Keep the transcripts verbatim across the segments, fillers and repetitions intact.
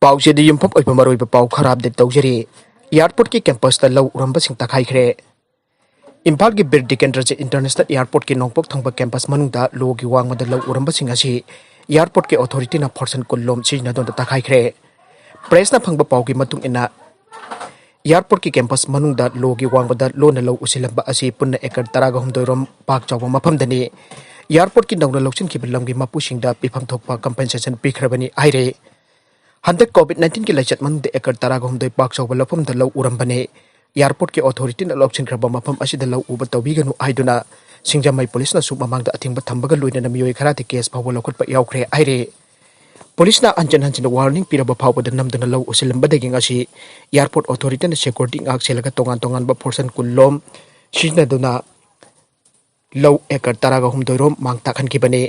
ꯄꯥꯎꯆꯦꯗ ꯌꯨꯝꯐꯝ ꯑꯣꯏꯕ ꯃꯔꯨꯑꯣꯏꯕ ꯄꯥꯎ ꯈꯔ ꯑꯞꯗꯦꯠ ꯇꯧꯖꯔꯤ꯫ ꯑꯦꯌꯥꯔꯄꯣꯔꯠꯀꯤ ꯀꯦꯝꯄꯁꯇ ꯂꯧ ꯎꯔꯝꯕꯁꯤꯡ ꯇꯛꯈꯥꯏꯈ꯭ꯔꯦ꯫ ꯏꯝꯐꯥꯜꯒꯤ ꯕꯤꯔ ꯇꯤꯀꯦꯟꯗ꯭ꯔꯖꯤꯠ ꯏꯟꯇꯔꯅꯦꯁꯅꯦꯜ ꯑꯦꯌꯥꯔꯄꯣꯔꯠꯀꯤ ꯅꯣꯡꯄꯣꯛ ꯊꯪꯕ ꯀꯦꯝꯄꯁ ꯃꯅꯨꯡꯗ ꯂꯣꯒꯤ ꯋꯥꯡꯃꯗ ꯂꯧ ꯎꯔꯝꯕꯁꯤꯡ ꯑꯁꯤ ꯑꯦꯌꯥꯔꯄꯣꯔꯠꯀꯤ ꯑꯣꯊꯣꯔꯤꯇꯤꯅ ꯐꯣꯔꯁꯟ ꯀꯨꯟ ꯂꯣꯝ ꯁꯤꯖꯤꯟꯅꯗꯨꯅ ꯇꯛꯈꯥꯏꯈ꯭ꯔꯦ꯫ ꯄ꯭ꯔꯦꯁꯅ ꯐꯪꯕ ꯄꯥꯎꯒꯤ ꯃꯇꯨꯡ ꯏꯟꯅ, ꯑꯦꯌꯥꯔꯄꯣꯔꯠꯀꯤ ꯀꯦꯝꯄꯁ ꯃꯅꯨꯡꯗ ꯂꯣꯒꯤ ꯋꯥꯡꯃꯗ ꯂꯣꯟꯅ ꯂꯧ ꯎꯁꯤꯜꯂꯝꯕ ꯑꯁꯤ ꯄꯨꯟꯅ ꯑꯦꯀꯔ ꯇꯔꯥꯒ ꯍꯨꯝꯗꯣꯏ ꯔꯣꯝ ꯄꯥꯛ ꯆꯥꯎꯕ ꯃꯐꯝꯗꯅꯤ꯫ ꯑꯦꯌꯥꯔꯄꯣꯔꯠꯀꯤ ꯅꯧꯅ ꯂꯧꯁꯤꯟꯈꯤꯕ ꯂꯝꯒꯤ ꯃꯄꯨꯁꯤꯡꯗ ꯄꯤꯐꯝ ꯊꯣꯛꯄ ꯀꯝꯄꯦꯟꯁꯦꯁꯟ ꯄꯤꯈ꯭ꯔꯕꯅꯤ ꯍꯥꯏꯔꯦ꯫ ꯍꯟꯗꯛ ꯀꯣꯚꯤꯗ ꯅꯥꯏꯟꯇꯤꯟꯒꯤ ꯂꯥꯏꯆꯠ ꯃꯅꯨꯡꯗ ꯑꯦꯀꯔ ꯇꯔꯥꯒ ꯍꯨꯝꯗꯣꯏ ꯄꯥꯛ ꯆꯥꯎꯕ ꯂꯧꯐꯝꯗ ꯂꯧ ꯎꯔꯝꯕꯅꯤ꯫ ꯑꯦꯌꯥꯔꯄꯣꯔꯠꯀꯤ ꯑꯣꯊꯣꯔꯤꯇꯤꯅ ꯂꯧꯁꯤꯟꯈ꯭ꯔꯕ ꯃꯐꯝ ꯑꯁꯤꯗ ꯂꯧ ꯎꯕ ꯇꯧꯕꯤꯒꯅꯨ ꯍꯥꯏꯗꯨꯅ ꯁꯤꯡꯖꯃꯩ ꯄꯨꯂꯤꯁꯅꯁꯨ ꯃꯃꯥꯡꯗ ꯑꯊꯤꯡꯕ ꯊꯝꯕꯒ ꯂꯣꯏꯅꯅ ꯃꯤꯑꯣꯏ ꯈꯔꯗꯤ ꯀꯦꯁ ꯐꯥꯎꯕ ꯂꯧꯈꯠꯄ ꯌꯥꯎꯈ꯭ꯔꯦ ꯍꯥꯏꯔꯦ꯫ ꯄꯨꯂꯤꯁꯅ ꯍꯟꯖꯤꯟ ꯍꯟꯖꯤꯟ ꯋꯥꯔꯅꯤꯡ ꯄꯤꯔꯕ ꯐꯥꯎꯕꯗ ꯅꯝꯗꯨꯅ ꯂꯧ ꯎꯁꯤꯜꯂꯝꯕꯗꯒꯤ ꯉꯁꯤ ꯑꯦꯌꯥꯔꯄꯣꯔꯠ ꯑꯣꯊꯣꯔꯤꯇꯤꯅ ꯁꯦꯀ꯭ꯌꯨꯔꯤꯇꯤ ꯉꯥꯛ ꯁꯦꯜꯂꯒ ꯇꯣꯉꯥꯟ ꯇꯣꯉꯥꯟꯕ ꯐꯣꯔꯁꯟ ꯀꯨꯟ ꯂꯣꯝ ꯁꯤꯖꯤꯟꯅꯗꯨꯅ ꯂꯧ ꯑꯦꯀꯔ ꯇꯔꯥꯒ ꯍꯨꯝꯗꯣꯏ ꯔꯣꯝ ꯃꯥꯡ ꯇꯥꯛꯍꯟꯈꯤꯕꯅꯤ꯫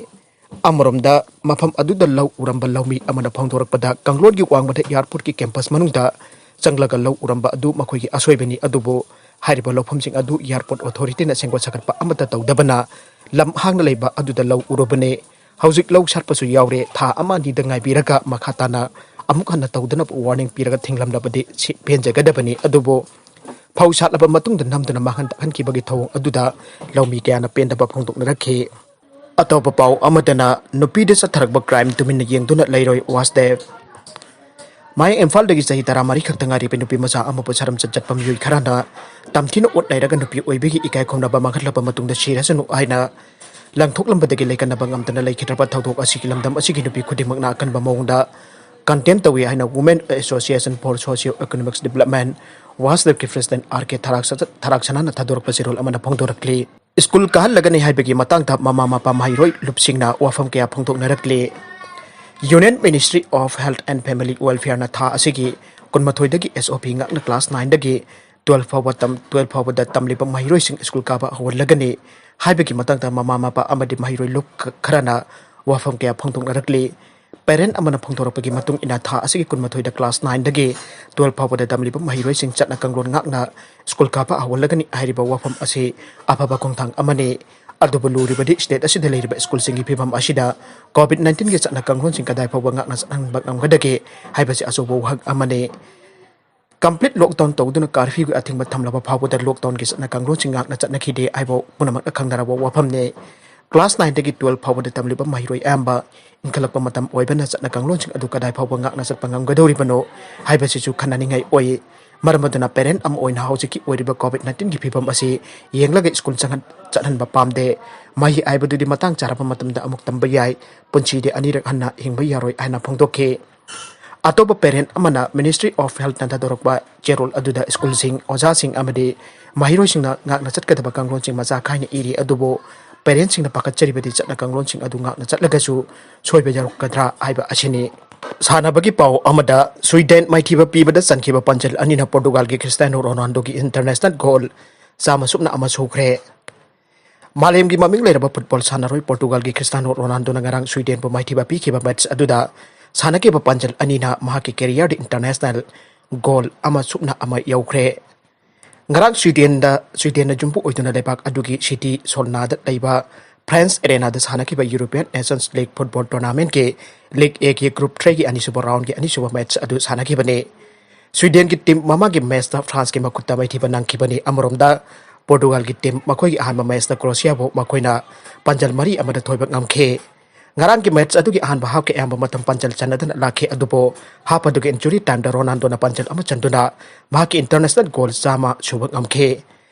ꯑꯃꯔꯣꯝꯗ, ꯃꯐꯝ ꯑꯗꯨꯗ ꯂꯧ ꯎꯔꯝꯕ ꯂꯧꯃꯤ ꯑꯃꯅ ꯐꯣꯡꯗꯣꯔꯛꯄꯗ, ꯀꯥꯡꯂꯣꯟꯒꯤ ꯋꯥꯡꯃꯗ ꯑꯦꯌꯥꯔꯄꯣꯔꯠꯀꯤ ꯀꯦꯝꯄꯁ ꯃꯅꯨꯡꯗ ꯆꯪꯂꯒ ꯂꯧ ꯎꯔꯝꯕ ꯑꯗꯨ ꯃꯈꯣꯏꯒꯤ ꯑꯁꯣꯏꯕꯅꯤ, ꯑꯗꯨꯕꯨ ꯍꯥꯏꯔꯤꯕ ꯂꯧꯐꯝꯁꯤꯡ ꯑꯗꯨ ꯑꯦꯌꯥꯔꯄꯣꯔꯠ ꯑꯣꯊꯣꯔꯤꯇꯤꯅ ꯁꯦꯝꯒꯠ ꯁꯥꯒꯠꯄ ꯑꯃꯠꯇ ꯇꯧꯗꯕꯅ ꯂꯝ ꯍꯥꯡꯅ ꯂꯩꯕ ꯑꯗꯨꯗ ꯂꯧ ꯎꯔꯨꯕꯅꯤ꯫ ꯍꯧꯖꯤꯛ ꯂꯧ ꯁꯥꯠꯄꯁꯨ ꯌꯥꯎꯔꯦ꯫ ꯊꯥ ꯑꯃ ꯑꯅꯤꯗ ꯉꯥꯏꯕꯤꯔꯒ ꯃꯈꯥ ꯇꯥꯅ ꯑꯃꯨꯛ ꯍꯟꯅ ꯇꯧꯗꯅꯕ ꯋꯥꯔꯅꯤꯡ ꯄꯤꯔꯒ ꯊꯤꯡꯂꯝꯂꯕꯗꯤ ꯁꯤ ꯄꯦꯟꯖꯒꯗꯕꯅꯤ꯫ ꯑꯗꯨꯕꯨ ꯐꯧ ꯁꯥꯠꯂꯕ ꯃꯇꯨꯡꯗ ꯅꯝꯗꯨꯅ ꯃꯥꯡꯍꯟ ꯇꯥꯛꯍꯟꯈꯤꯕꯒꯤ ꯊꯧꯑꯣꯡ ꯑꯗꯨꯗ ꯂꯧꯃꯤ ꯀꯌꯥꯅ ꯄꯦꯟꯗꯕ ꯐꯣꯡꯗꯣꯛꯅꯔꯛꯈꯤ꯫ ꯑꯇꯣꯞꯄ ꯄꯥꯎ ꯑꯃꯗꯅ, ꯅꯨꯄꯤꯗ ꯆꯠꯊꯔꯛꯄ ꯀ꯭ꯔꯥꯏꯝ ꯇꯨꯃꯤꯟꯅ ꯌꯦꯡꯗꯨꯅ ꯂꯩꯔꯣꯏ ꯋꯥꯁꯗꯦꯕ꯫ ꯃꯌꯥꯡ ꯏꯝꯐꯥꯜꯗꯒꯤ ꯆꯍꯤ ꯇꯔꯥꯃꯔꯤ ꯈꯛꯇ ꯉꯥꯏꯔꯤꯕ ꯅꯨꯄꯤ ꯃꯆꯥ ꯑꯃꯕꯨ ꯁꯔꯝꯆꯠ ꯆꯠꯄ ꯃꯤꯑꯣꯏ ꯈꯔꯅ ꯇꯝꯊꯤꯅ ꯑꯣꯠ ꯅꯩꯔꯒ ꯅꯨꯄꯤ ꯑꯣꯏꯕꯒꯤ ꯏꯀꯥꯏ ꯈꯨꯝꯅꯕ ꯃꯥꯡꯍꯜꯂꯕ ꯃꯇꯨꯡꯗ ꯁꯤꯔꯁꯅꯨ ꯍꯥꯏꯅ ꯂꯪꯊꯣꯛꯂꯝꯕꯗꯒꯤ ꯂꯩꯀꯠꯅꯕ ꯉꯝꯗꯅ ꯂꯩꯈꯤꯗ꯭ꯔꯕ ꯊꯧꯗꯣꯛ ꯑꯁꯤꯒꯤ ꯂꯝꯗꯝ ꯑꯁꯤꯒꯤ ꯅꯨꯄꯤ ꯈꯨꯗꯤꯡꯃꯛꯅ ꯑꯀꯟꯕ ꯃꯑꯣꯡꯗ ꯀꯟꯗꯦꯝ ꯇꯧꯏ ꯍꯥꯏꯅ Women Association for Socio Economics Development, ꯋꯥꯁꯗꯦꯕꯀꯤ ꯄ꯭ꯔꯦꯁꯤꯗꯦꯟꯠ ꯑꯥꯔ ꯀꯦ ꯊꯔꯥꯛ-, ꯊꯔꯥꯛꯁꯅꯥꯅ ꯊꯥꯗꯣꯔꯛꯄ ꯆꯦꯔꯣꯜ ꯑꯃꯅ ꯐꯣꯡꯗꯣꯔꯛꯂꯤ꯫ ꯁ꯭ꯀꯨꯜ ꯀꯥꯍꯜꯂꯒꯅꯤ ꯍꯥꯏꯕꯒꯤ ꯃꯇꯥꯡꯗ ꯃꯃꯥ ꯃꯄꯥ ꯃꯍꯩꯔꯣꯏ ꯂꯨꯞꯁꯤꯡꯅ ꯋꯥꯐꯝ ꯀꯌꯥ ꯐꯣꯡꯗꯣꯛꯅꯔꯛꯂꯤ꯫ Union Ministry of Health and Family Welfareꯅ ꯊꯥ ꯑꯁꯤꯒꯤ ꯀꯨꯟꯃꯥꯊꯣꯏꯗꯒꯤ ꯑꯦꯁ ꯑꯣ ꯄꯤ ꯉꯥꯛꯅ ꯀ꯭ꯂꯥꯁ ꯅꯥꯏꯟꯗꯒꯤ ꯇꯨꯋꯦꯜꯐ ꯐꯥꯎꯕ ꯇꯝ-, ꯇꯨꯋꯦꯜꯐ ꯐꯥꯎꯕꯗ ꯇꯝꯂꯤꯕ ꯃꯍꯩꯔꯣꯏꯁꯤꯡ ꯁ꯭ꯀꯨꯜ ꯀꯥꯕ ꯍꯧꯍꯜꯂꯒꯅꯤ ꯍꯥꯏꯕꯒꯤ ꯃꯇꯥꯡꯗ ꯃꯃꯥ ꯃꯄꯥ ꯑꯃꯗꯤ ꯃꯍꯩꯔꯣꯏ ꯂꯨꯞ ꯈ-, ꯈꯔꯅ ꯋꯥꯐꯝ ꯀꯌꯥ ꯐꯣꯡꯗꯣꯛꯅꯔꯛꯂꯤ꯫ ꯄꯦꯔꯦꯟꯠ ꯑꯃꯅ ꯐꯣꯡꯗꯣꯔꯛꯄꯒꯤ ꯃꯇꯨꯡ ꯏꯟꯅ ꯊꯥ ꯑꯁꯤꯒꯤ ꯀꯨꯟꯃꯥꯊꯣꯏꯗ ꯀ꯭ꯂꯥꯁ ꯅꯥꯏꯟꯗꯒꯤ ꯇꯨꯋꯦꯜꯐ ꯐꯥꯎꯕꯗ ꯇꯝꯂꯤꯕ ꯃꯍꯩꯔꯣꯏꯁꯤꯡ ꯆꯠꯅ ꯀꯥꯡꯂꯣꯟ ꯉꯥꯛꯅ ꯁ꯭ꯀꯨꯜ ꯀꯥꯕ ꯍꯧꯍꯜꯂꯒꯅꯤ ꯍꯥꯏꯔꯤꯕ ꯋꯥꯐꯝ ꯑꯁꯤ ꯑꯐꯕ ꯈꯣꯡꯊꯥꯡ ꯑꯃꯅꯤ꯫ ꯑꯗꯨꯕꯨ ꯂꯨꯔꯤꯕꯗꯤ state ꯑꯁꯤꯗ ꯂꯩꯔꯤꯕ ꯁ꯭ꯀꯨꯜꯁꯤꯡꯒꯤ ꯐꯤꯕꯝ ꯑꯁꯤꯗ COVID nineteenꯒꯤ ꯆꯠꯅ ꯀꯥꯡꯂꯣꯟꯁꯤꯡ ꯀꯗꯥꯏ ꯐꯥꯎꯕ ꯉꯥꯛꯅ ꯆꯠꯍꯟꯕ ꯉꯝꯒꯗꯒꯦ ꯍꯥꯏꯕꯁꯤ ꯑꯆꯧꯕ ꯋꯥꯍꯪ ꯑꯃꯅꯤ꯫ Complete lockdown ꯇꯧꯗꯨꯅ curfewꯒꯤ ꯑꯊꯤꯡꯕ ꯊꯝꯂꯕ ꯐꯥꯎꯕꯗ lockdownꯒꯤ ꯆꯠꯅ ꯀꯥꯡꯂꯣꯟꯁꯤꯡ ꯉꯥꯛꯅ ꯆꯠꯅꯈꯤꯗꯦ ꯍꯥꯏꯕ ꯄꯨꯝꯅꯃꯛꯅ ꯈꯪꯅꯔꯕ ꯋꯥꯐꯝꯅꯤ꯫ Class nineꯗꯒꯤ twelve ꯐꯥꯎꯕꯗ ꯇꯝꯂꯤꯕ ꯃꯍꯩꯔꯣꯏ ꯑꯌꯥꯝꯕ ꯏꯟꯈꯠꯂꯛꯄ ꯃꯇꯝ ꯑꯣꯏꯕꯅ ꯆꯠꯅ ꯀꯥꯡꯂꯣꯟꯁꯤꯡ ꯑꯗꯨ ꯀꯗꯥꯏ ꯐꯥꯎꯕ ꯉꯥꯛꯅ ꯆꯠꯄ ꯉꯝꯒꯗꯧꯔꯤꯕꯅꯣ ꯍꯥꯏꯕꯁꯤꯁꯨ ꯈꯟꯅꯅꯤꯡꯉꯥꯏ ꯑꯣꯏ꯫ ꯃꯔꯝ ꯑꯗꯨꯅ parent ꯑꯃ ꯑꯣꯏꯅ ꯍꯧꯖꯤꯛꯀꯤ ꯑꯣꯏꯔꯤꯕ COVID nineteenꯒꯤ ꯐꯤꯕꯝ ꯑꯁꯤ ꯌꯦꯡꯂꯒ ꯁ꯭ꯀꯨꯜ ꯆꯪꯍꯟ-, ꯆꯠꯍꯟꯕ ꯄꯥꯝꯗꯦ꯫ ꯃꯍꯩ ꯍꯥꯏꯕꯗꯨꯗꯤ ꯃꯇꯥꯡ ꯆꯥꯔꯕ ꯃꯇꯝꯗ ꯑꯃꯨꯛ ꯇꯝꯕ ꯌꯥꯏ, ꯄꯨꯟꯁꯤꯗꯤ ꯑꯅꯤꯔꯛ ꯍꯟꯅ ꯍꯤꯡꯕ ꯌꯥꯔꯣꯏ ꯍꯥꯏꯅ ꯐꯣꯡꯗꯣꯛꯈꯤ꯫ ꯑꯇꯣꯞꯄ parent ꯑꯃꯅ Ministry of Healthꯅ ꯊꯥꯗꯣꯔꯛꯄ ꯆꯦꯔꯣꯜ ꯑꯗꯨꯗ ꯁ꯭ꯀꯨꯜꯁꯤꯡ, ꯑꯣꯖꯥꯁꯤꯡ ꯑꯃꯗꯤ ꯃꯍꯩꯔꯣꯏꯁꯤꯡꯅ ꯉꯥꯛꯅ ꯆꯠꯀꯗꯕ ꯀꯥꯡꯂꯣꯟꯁꯤꯡ ꯃꯆꯥ ꯈꯥꯏꯅ ꯏꯔꯤ꯫ ꯑꯗꯨꯕꯨ parentꯁꯤꯡꯅ ꯄꯥꯈꯠꯆꯔꯤꯕꯗꯤ ꯆꯠꯅ ꯀꯥꯡꯂꯣꯟꯁꯤꯡ ꯑꯗꯨ ꯉꯥꯛꯅ ꯆꯠꯂꯒꯁꯨ ꯁꯣꯏꯕ ꯌꯥꯎꯔꯛꯀꯗ꯭ꯔꯥ ꯍꯥꯏꯕ ꯑꯁꯤꯅꯤ꯫ ꯁꯥꯟꯅꯕꯒꯤ ꯄꯥꯎ ꯑꯃꯗ, ꯁ꯭ꯋꯤꯗꯦꯟ ꯃꯥꯏꯊꯤꯕ ꯄꯤꯕꯗ ꯆꯟꯈꯤꯕ ꯄꯥꯟꯖꯜ ꯑꯅꯤꯅ ꯄꯣꯔꯇꯨꯒꯥꯜꯒꯤ ꯈ꯭ꯔꯤꯁꯇꯤꯌꯥꯅꯣ ꯔꯣꯅꯥꯜꯗꯣꯒꯤ international goal ꯆꯥꯝꯃ ꯁꯨꯞꯅ ꯑꯃ ꯁꯨꯈ꯭ꯔꯦ꯫ ꯃꯥꯂꯦꯝꯒꯤ ꯃꯃꯤꯡ ꯂꯩꯔꯕ ꯐꯨꯠꯕꯣꯜ ꯁꯥꯟꯅꯔꯣꯏ ꯄꯣꯔꯇꯨꯒꯥꯜꯒꯤ ꯈ꯭ꯔꯤꯁꯇꯤꯌꯥꯅꯣ ꯔꯣꯅꯥꯜꯗꯣꯅ ꯉꯔꯥꯡ ꯁ꯭ꯋꯤꯗꯦꯟꯕꯨ ꯃꯥꯏꯊꯤꯕ ꯄꯤꯈꯤꯕ ꯃꯦꯠꯆ ꯑꯗꯨꯗ ꯁꯥꯟꯅꯈꯤꯕ ꯄꯥꯟꯖꯜ ꯑꯅꯤꯅ ꯃꯍꯥꯛꯀꯤ careerꯗ international goal ꯑꯃ ꯁꯨꯞꯅ ꯑꯃ ꯌꯧꯈ꯭ꯔꯦ꯫ ꯉꯔꯥꯡ ꯁ꯭ꯋꯤꯗꯦꯟꯗ, ꯁ꯭ꯋꯤꯗꯦꯟꯅ ꯌꯨꯝꯕꯨ ꯑꯣꯏꯗꯨꯅ ꯂꯩꯕꯥꯛ ꯑꯗꯨꯒꯤ city ꯁꯣꯜꯅꯥꯗ ꯂꯩꯕ Friends Arenaꯗ ꯁꯥꯟꯅꯈꯤꯕ European Nations League football tournamentꯀꯤ League Aꯒꯤ group threeꯒꯤ ꯑꯅꯤꯁꯨꯕ roundꯒꯤ ꯑꯅꯤꯁꯨꯕ ꯃꯦꯠꯆ ꯑꯗꯨ ꯁꯥꯟꯅꯈꯤꯕꯅꯤ꯫ ꯁ꯭ꯋꯤꯗꯦꯟꯒꯤ team ꯃꯃꯥꯡꯒꯤ ꯃꯦꯠꯆꯇ Franceꯀꯤ ꯃꯈꯨꯠꯇ ꯃꯥꯏꯊꯤꯕ ꯅꯪꯈꯤꯕꯅꯤ꯫ ꯑꯃꯔꯣꯝꯗ ꯄꯣꯔꯇꯨꯒꯥꯜꯒꯤ team ꯃꯈꯣꯏꯒꯤ ꯑꯍꯥꯟꯕ ꯃꯦꯠꯆꯇ Croatiaꯕꯨ ꯃꯈꯣꯏꯅ ꯄꯥꯟꯖꯜ ꯃꯔꯤ ꯑꯃꯗ ꯊꯣꯏꯕ ꯉꯝꯈꯤ꯫ ꯉꯔꯥꯡꯒꯤ ꯃꯦꯠꯆ ꯑꯗꯨꯒꯤ ꯑꯍꯥꯟꯕ halfꯀꯤ ꯑꯌꯥꯝꯕ ꯃꯇꯝ ꯄꯥꯟꯖꯜ ꯆꯟꯅꯗꯅ ꯂꯥꯛꯈꯤ, ꯑꯗꯨꯕꯨ half ꯑꯗꯨꯒꯤ injury timeꯗ ꯔꯣꯅꯥꯜꯗꯣꯅ ꯄꯥꯟꯖꯜ ꯑꯃ ꯆꯟꯗꯨꯅ ꯃꯍꯥꯛꯀꯤ international goal ꯆꯥꯝꯃ ꯁꯨꯕ ꯉꯝꯈꯤ꯫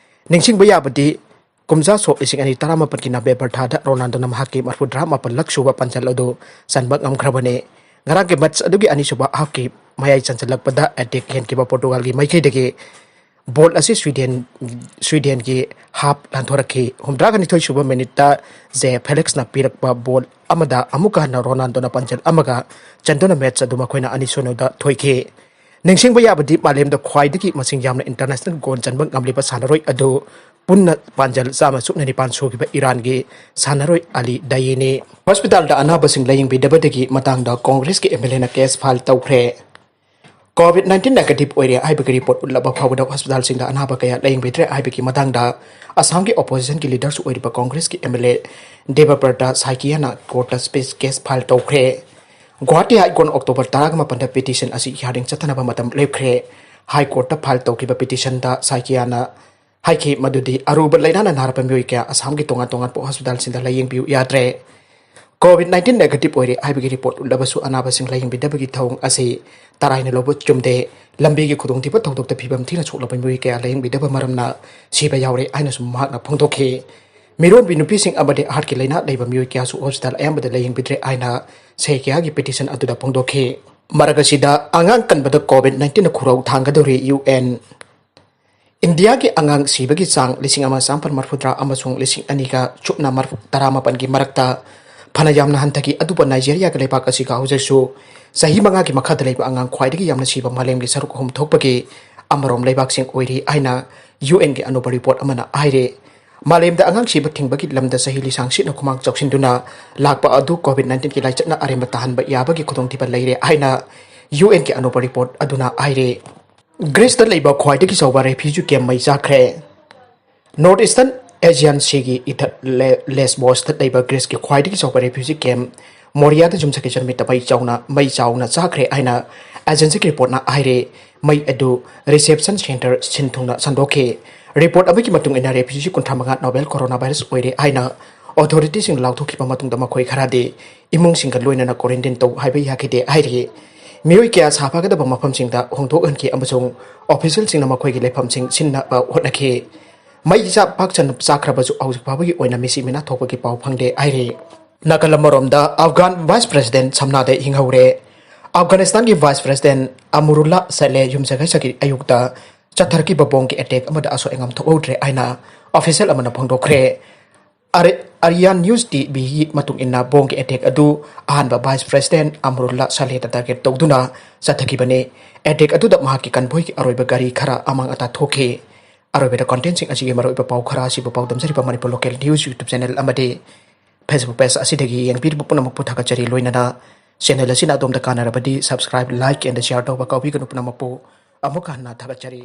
ꯅꯤꯡꯁꯤꯡꯕ ꯌꯥꯕꯗꯤ, ꯀꯨꯝꯖꯥ ꯁꯣꯛ ꯂꯤꯁꯤꯡ ꯑꯅꯤ ꯇꯔꯥꯃꯥꯄꯜꯒꯤ November ꯊꯥꯗ ꯔꯣꯅꯥꯜꯗꯣꯅ ꯃꯍꯥꯛꯀꯤ ꯃꯔꯐꯨꯇꯔꯥꯃꯥꯄꯜꯂꯛ ꯁꯨꯕ ꯄꯥꯟꯖꯜ ꯑꯗꯨ ꯆꯟꯕ ꯉꯝꯈ꯭ꯔꯕꯅꯤ꯫ ꯉꯔꯥꯡꯒꯤ ꯃꯦꯠꯆ ꯑꯗꯨꯒꯤ ꯑꯅꯤꯁꯨꯕ halfꯀꯤ ꯃꯌꯥꯏ ꯆꯟꯁꯤꯜꯂꯛꯄꯗ attack ꯍꯦꯟꯈꯤꯕ ꯄꯣꯔꯇꯨꯒꯥꯜꯒꯤ ꯃꯥꯏꯀꯩꯗꯒꯤ ball ꯑꯁꯤ ꯁ꯭ꯋꯤꯗꯦꯟ, ꯁ꯭ꯋꯤꯗꯦꯟꯒꯤ half ꯂꯥꯟꯊꯣꯔꯛꯈꯤ꯫ ꯍꯨꯝꯗ꯭ꯔꯥꯒ ꯅꯤꯊꯣꯏ ꯁꯨꯕ minuteꯇ ꯖꯦ ꯐꯦꯂꯤꯛꯁꯅ ꯄꯤꯔꯛꯄ ball ꯑꯃꯗ ꯑꯃꯨꯛꯀ ꯍꯟꯅ ꯔꯣꯅꯥꯜꯗꯣꯅ ꯄꯥꯟꯖꯜ ꯑꯃꯒ ꯆꯟꯗꯨꯅ ꯃꯦꯠꯆ ꯑꯗꯨ ꯃꯈꯣꯏꯅ ꯑꯅꯤ ꯁꯨꯞꯅꯗ ꯊꯣꯏꯈꯤ꯫ ꯅꯤꯡꯁꯤꯡꯕ ꯌꯥꯕꯗꯤ, ꯃꯥꯂꯦꯝꯗ ꯈ꯭ꯋꯥꯏꯗꯒꯤ ꯃꯁꯤꯡ ꯌꯥꯝꯅ international goal ꯆꯟꯕ ꯉꯝꯂꯤꯕ ꯁꯥꯟꯅꯔꯣꯏ ꯑꯗꯨ ꯄꯨꯟꯅ ꯄꯥꯟꯖꯜ ꯆꯥꯝꯃ ꯁꯨꯞꯅ ꯅꯤꯄꯥꯟ ꯁꯨꯈꯤꯕ ꯏꯔꯥꯟꯒꯤ ꯁꯥꯟꯅꯔꯣꯏ ꯑꯂꯤ ꯗꯥꯌꯦꯅꯤ꯫ Hospitalꯗ ꯑꯅꯥꯕꯁꯤꯡ ꯂꯥꯌꯦꯡꯕꯤꯗꯕꯗꯒꯤ ꯃꯇꯥꯡꯗ Congressꯀꯤ MLAꯅ case file ꯇꯧꯈ꯭ꯔꯦ꯫ ꯀꯣꯚꯤꯗ ꯅꯥꯏꯟꯇꯤꯟ ꯅꯦꯒꯦꯇꯤꯚ ꯑꯣꯏꯔꯦ ꯍꯥꯏꯕꯒꯤ ꯔꯤꯄꯣꯔꯠ ꯎꯠꯂꯕ ꯐꯥꯎꯕꯗ ꯍꯣꯁꯄꯤꯇꯥꯜꯁꯤꯡꯗ ꯑꯅꯥꯕ ꯀꯌꯥ ꯂꯥꯌꯦꯡꯕꯤꯗ꯭ꯔꯦ ꯍꯥꯏꯕꯒꯤ ꯃꯇꯥꯡꯗ ꯑꯁꯥꯝꯒꯤ ꯑꯣꯄꯣꯖꯤꯁꯟꯒꯤ ꯂꯤꯗꯔꯁꯨ ꯑꯣꯏꯔꯤꯕ ꯀꯣꯡꯒ꯭ꯔꯦꯁꯀꯤ ꯑꯦꯝ ꯑꯦꯜ ꯑꯦ ꯗꯦꯕꯕ꯭ꯔꯇ ꯁꯥꯏꯀꯤꯌꯥꯅ ꯀꯣꯔꯠꯇ ꯁ꯭ꯄꯤꯁ ꯀꯦꯁ ꯐꯥꯏꯜ ꯇꯧꯈ꯭ꯔꯦ꯫ ꯒꯨꯋꯥꯍꯥꯇꯤ ꯍꯥꯏ ꯀꯣꯔꯠꯅ ꯑꯣꯛꯇꯣꯕꯔ ꯇꯔꯥꯒ ꯃꯥꯄꯟꯗ ꯄꯤꯇꯤꯁꯟ ꯑꯁꯤ ꯍꯤꯌꯥꯔꯤꯡ ꯆꯠꯊꯅꯕ ꯃꯇꯝ ꯂꯦꯞꯈ꯭ꯔꯦ꯫ ꯍꯥꯏ ꯀꯣꯔꯠꯇ ꯐꯥꯏꯜ ꯇꯧꯈꯤꯕ ꯄꯤꯇꯤꯁꯟꯗ ꯁꯥꯏꯀꯤꯌꯥꯅ ꯍꯥꯏꯈꯤ ꯃꯗꯨꯗꯤ ꯑꯔꯨꯕ ꯂꯥꯏꯅꯥꯅ ꯅꯥꯔꯕ ꯃꯤꯑꯣꯏ ꯀꯌꯥ ꯑꯁꯥꯝꯒꯤ ꯇꯣꯉꯥꯟ ꯇꯣꯉꯥꯟꯕ ꯍꯣꯁꯄꯤꯇꯥꯜꯁꯤꯡꯗ ꯂꯥꯌꯦꯡꯕꯤꯌꯨ ꯌꯥꯗ꯭ꯔꯦ꯫ ꯀꯣꯚꯤꯗ ꯅꯥꯏꯟꯇꯤꯟ ꯅꯦꯒꯦꯇꯤꯚ ꯑꯣꯏꯔꯦ ꯍꯥꯏꯕꯒꯤ ꯔꯤꯄꯣꯔꯠ ꯎꯠꯂꯕꯁꯨ ꯑꯅꯥꯕꯁꯤꯡ ꯂꯥꯌꯦꯡꯕꯤꯗꯕꯒꯤ ꯊꯧꯑꯣꯡ ꯑꯁꯤ ꯇꯔꯥꯏꯅ ꯂꯧꯕ ꯆꯨꯝꯗꯦ꯫ ꯂꯝꯕꯤꯒꯤ ꯈꯨꯗꯣꯡꯊꯤꯕ ꯊꯧꯗꯣꯛꯇ ꯐꯤꯕꯝ ꯊꯤꯅ ꯁꯣꯛꯂꯕ ꯃꯤꯑꯣꯏ ꯀꯌꯥ ꯂꯥꯌꯦꯡꯕꯤꯗꯕ ꯃꯔꯝꯅ ꯁꯤꯕ ꯌꯥꯎꯔꯦ ꯍꯥꯏꯅꯁꯨ ꯃꯍꯥꯛꯅ ꯐꯣꯡꯗꯣꯛꯈꯤ꯫ ꯃꯤꯔꯣꯟꯕꯤ ꯅꯨꯄꯤꯁꯤꯡ ꯑꯃꯗꯤ ꯍꯥꯔꯠꯀꯤ ꯂꯥꯏꯅꯥ ꯂꯩꯕ ꯃꯤꯑꯣꯏ ꯀꯌꯥꯁꯨ ꯍꯣꯁꯄꯤꯇꯥꯜ ꯑꯌꯥꯝꯕꯗ ꯂꯥꯌꯦꯡꯕꯤꯗ꯭ꯔꯦ ꯍꯥꯏꯅ ꯁꯦꯀꯤꯌꯥꯒꯤ ꯄꯤꯇꯤꯁꯟ ꯑꯗꯨꯗ ꯐꯣꯡꯗꯣꯛꯈꯤ꯫ ꯃꯔꯛ ꯑꯁꯤꯗ ꯑꯉꯥꯡ ꯀꯟꯕꯗ ꯀꯣꯚꯤꯗ ꯅꯥꯏꯟꯇꯤꯟꯅ ꯈꯨꯔꯧ ꯊꯥꯡꯒꯗꯧꯔꯤ ꯌꯨ ꯑꯦꯟ꯫ ꯏꯟꯗꯤꯌꯥꯒꯤ ꯑꯉꯥꯡ ꯁꯤꯕꯒꯤ ꯆꯥꯡ ꯂꯤꯁꯤꯡ ꯑꯃ ꯆꯥꯃꯥꯄꯟ ꯃꯔꯤꯐꯨꯇꯔꯥ ꯑꯃꯁꯨꯡ ꯂꯤꯁꯤꯡ ꯑꯅꯤꯒ ꯁꯨꯞꯅ ꯃꯔꯐꯨ, ꯇꯔꯥꯃꯥꯄꯟꯒꯤ ꯃꯔꯛꯇ ꯐꯅ ꯌꯥꯝꯅ ꯍꯟꯊꯈꯤ꯫ ꯑꯗꯨꯕꯨ ꯅꯥꯏꯖꯦꯔꯤꯌꯥꯒꯤ ꯂꯩꯕꯥꯛ ꯑꯁꯤꯒ ꯍꯧꯖꯤꯛꯁꯨ ꯆꯍꯤ ꯃꯉꯥꯒꯤ ꯃꯈꯥꯗ ꯂꯩꯕ ꯑꯉꯥꯡ ꯈ꯭ꯋꯥꯏꯗꯒꯤ ꯌꯥꯝꯅ ꯁꯤꯕ ꯃꯥꯂꯦꯝꯒꯤ ꯁꯔꯨꯛ ꯑꯍꯨꯝ ꯊꯣꯛꯄꯒꯤ ꯑꯃꯔꯣꯝ ꯂꯩꯕꯥꯛꯁꯤꯡ ꯑꯣꯏꯔꯤ ꯍꯥꯏꯅ ꯌꯨ ꯑꯦꯟꯒꯤ ꯑꯅꯧꯕ ꯔꯤꯄꯣꯔꯠ ꯑꯃꯅ ꯍꯥꯏꯔꯦ꯫ ꯃꯥꯂꯦꯝꯗ ꯑꯉꯥꯡ ꯁꯤꯕ ꯊꯤꯡꯕꯒꯤ ꯂꯝꯗ ꯆꯍꯤ ꯂꯤꯁꯥꯡ ꯁꯤꯠꯅ ꯈꯨꯃꯥꯡ ꯆꯥꯎꯁꯤꯟꯗꯨꯅ ꯂꯥꯛꯄ ꯑꯗꯨ ꯀꯣꯚꯤꯗ ꯅꯥꯏꯟꯇꯤꯟꯒꯤ ꯂꯥꯏꯆꯠꯅ ꯑꯔꯦꯝꯕ ꯇꯥꯍꯟꯕ ꯌꯥꯕꯒꯤ ꯈꯨꯗꯣꯡꯊꯤꯕ ꯂꯩꯔꯦ ꯍꯥꯏꯅ ꯌꯨ ꯑꯦꯟꯒꯤ ꯑꯅꯧꯕ ꯔꯤꯄꯣꯔꯠ ꯑꯗꯨꯅ ꯍꯥꯏꯔꯦ꯫ ꯒ꯭ꯔꯤꯁꯇ ꯂꯩꯕ ꯈ꯭ꯋꯥꯏꯗꯒꯤ ꯆꯥꯎꯕ ꯔꯦꯐ꯭ꯌꯨꯖꯤ ꯀꯦꯝꯞ ꯃꯩ ꯆꯥꯛꯈ꯭ꯔꯦ꯫ ꯅꯣꯔꯠ ꯏꯁꯇꯔꯟ ꯑꯦꯖꯤꯌꯥꯟ ꯁꯤꯒꯤ ꯏꯊꯠ ꯂꯦ-, ꯂꯦꯁꯕꯣꯁꯇ ꯂꯩꯕ ꯒ꯭ꯔꯤꯁꯀꯤ ꯈ꯭ꯋꯥꯏꯗꯒꯤ ꯆꯥꯎꯕ ꯔꯦꯐ꯭ꯌꯨꯖꯤ ꯀꯦꯝꯞ ꯃꯣꯔꯤꯌꯥꯗ ꯌꯨꯝꯁꯀꯩꯁ ꯅꯨꯃꯤꯠꯇ ꯃꯩ ꯆꯥꯎꯅ, ꯃꯩ ꯆꯥꯎꯅ ꯆꯥꯈ꯭ꯔꯦ ꯍꯥꯏꯅ ꯑꯦꯖꯦꯟꯁꯤꯒꯤ ꯔꯤꯄꯣꯔꯠꯅ ꯍꯥꯏꯔꯦ꯫ ꯃꯩ ꯑꯗꯨ ꯔꯤꯁꯦꯞꯁꯟ ꯁꯦꯟꯇꯔ ꯁꯤꯟ ꯊꯨꯡꯅ ꯁꯟꯗꯣꯛꯈꯤ꯫ ꯔꯤꯄꯣꯔꯠ ꯑꯃꯒꯤ ꯃꯇꯨꯡ ꯏꯟꯅ ꯔꯦꯐ꯭ꯌꯨꯖꯤ ꯀꯨꯟꯊ꯭ꯔꯥ ꯃꯉꯥ ꯅꯣꯕꯦꯜ ꯀꯣꯔꯣꯅꯥ ꯚꯥꯏꯔꯁ ꯑꯣꯏꯔꯦ ꯍꯥꯏꯅ ꯑꯣꯊꯣꯔꯤꯇꯤꯁꯤꯡ ꯂꯥꯎꯊꯣꯛꯈꯤꯕ ꯃꯇꯨꯡꯗ ꯃꯈꯣꯏ ꯈꯔꯗꯤ ꯏꯃꯨꯡꯁꯤꯡꯒ ꯂꯣꯏꯅꯅ ꯀ꯭ꯋꯥꯔꯦꯟꯇꯤꯟ ꯇꯧ ꯍꯥꯏꯕ ꯌꯥꯈꯤꯗꯦ ꯍꯥꯏꯔꯤ꯫ ꯃꯤꯑꯣꯏ ꯀꯌꯥ ꯁꯥꯐꯒꯗꯕ ꯃꯐꯝꯁꯤꯡꯗ ꯍꯣꯡꯗꯣꯛꯍꯟꯈꯤ ꯑꯃꯁꯨꯡ ꯑꯣꯐꯤꯁꯤꯌꯦꯜꯁꯤꯡꯅ ꯃꯈꯣꯏꯒꯤ ꯂꯩꯐꯝꯁꯤꯡ ꯁꯤꯟꯅꯕ ꯍꯣꯠꯅꯈꯤ꯫ ꯃꯩ ꯆꯥꯛ ꯄꯥꯛ ꯁꯟꯅ ꯆꯥꯛꯈ꯭ꯔꯕꯁꯨ ꯍꯧꯖꯤꯛ ꯐꯥꯎꯕꯒꯤ ꯑꯣꯏꯅ ꯃꯤꯁꯤ ꯃꯤꯅꯥ ꯊꯣꯛꯄꯒꯤ ꯄꯥꯎ ꯐꯪꯗꯦ ꯍꯥꯏꯔꯤ꯫ ꯅꯥꯀꯜ ꯑꯃꯔꯣꯝꯗ ꯑꯐꯒꯥꯟ ꯚꯥꯏꯁ ꯄ꯭ꯔꯦꯁꯤꯗꯦꯟꯠ ꯁꯝꯅꯥꯗ ꯍꯤꯡꯍꯧꯔꯦ꯫ ꯑꯐꯒꯥꯅꯤꯁꯇꯥꯟꯒꯤ ꯚꯥꯏꯁ ꯄ꯭ꯔꯦꯁꯤꯗꯦꯟꯠ ꯑꯃꯨꯔꯨꯜꯂꯥ ꯁꯦꯂꯦ ꯌꯨꯝꯁꯀꯩꯁꯒꯤ ꯑꯌꯨꯛꯇ ꯆꯠꯊꯔꯛꯈꯤꯕ ꯕꯣꯝꯒꯤ ꯑꯦꯇꯦꯛ ꯑꯃꯗ ꯑꯁꯣꯏ ꯑꯉꯥꯝ ꯊꯣꯛꯍꯧꯗ꯭ꯔꯦ ꯍꯥꯏꯅ ꯑꯣꯐꯤꯁꯤꯌꯦꯜ ꯑꯃꯅ ꯐꯣꯡꯗꯣꯛꯈ꯭ꯔꯦ꯫ ꯑꯔꯤ-, ꯑꯔꯤꯌꯥꯟ ꯅ꯭ꯌꯨꯁ ꯇꯤ ꯚꯤꯒꯤ ꯃꯇꯨꯡ ꯏꯟꯅ ꯕꯣꯝꯒꯤ ꯑꯦꯇꯦꯛ ꯑꯗꯨ ꯑꯍꯥꯟꯕ ꯚꯥꯏꯁ ꯄ꯭ꯔꯦꯁꯤꯗꯦꯟꯠ ꯑꯃꯨꯔꯨꯜꯂꯥ ꯁꯥꯂꯦꯗ ꯇꯥꯔꯒꯦꯠ ꯇꯧꯗꯨꯅ ꯆꯠꯊꯈꯤꯕꯅꯤ꯫ ꯑꯦꯇꯦꯛ ꯑꯗꯨꯗ ꯃꯍꯥꯛꯀꯤ ꯀꯟꯚꯣꯏꯒꯤ ꯑꯔꯣꯏꯕ ꯒꯥꯔꯤ ꯈꯔ ꯑꯃꯥꯡ ꯑꯇꯥ ꯊꯣꯛꯈꯤ꯫ ꯑꯔꯣꯏꯕꯗ ꯀꯟꯇꯦꯟꯁꯤꯡ ꯑꯁꯤꯒꯤ ꯃꯔꯨꯑꯣꯏꯕ ꯄꯥꯎ ꯈꯔ ꯑꯁꯤꯕꯨ ꯄꯥꯎꯗꯝꯖꯔꯤꯕ Manipur local news YouTube channel ꯑꯃꯗꯤ ꯐꯦꯁꯕꯨꯛ ꯄꯦꯖ ꯑꯁꯤꯗꯒꯤ ꯌꯦꯡꯕꯤꯔꯤꯕ ꯄꯨꯝꯅꯃꯛꯄꯨ ꯊꯥꯒꯠꯆꯔꯤ꯫ ꯂꯣꯏꯅꯅ Channel ꯑꯁꯤꯅ ꯑꯗꯣꯝꯗ ꯀꯥꯟꯅꯔꯕꯗꯤ subscribe, like and share ꯇꯧꯕ ꯀꯥꯎꯕꯤꯒꯅꯨ ꯄꯨꯝꯅꯃꯛꯄꯨ꯫ ꯑꯃꯨꯛ ꯍꯟꯅ ꯊꯥꯒꯠꯆꯔꯤ꯫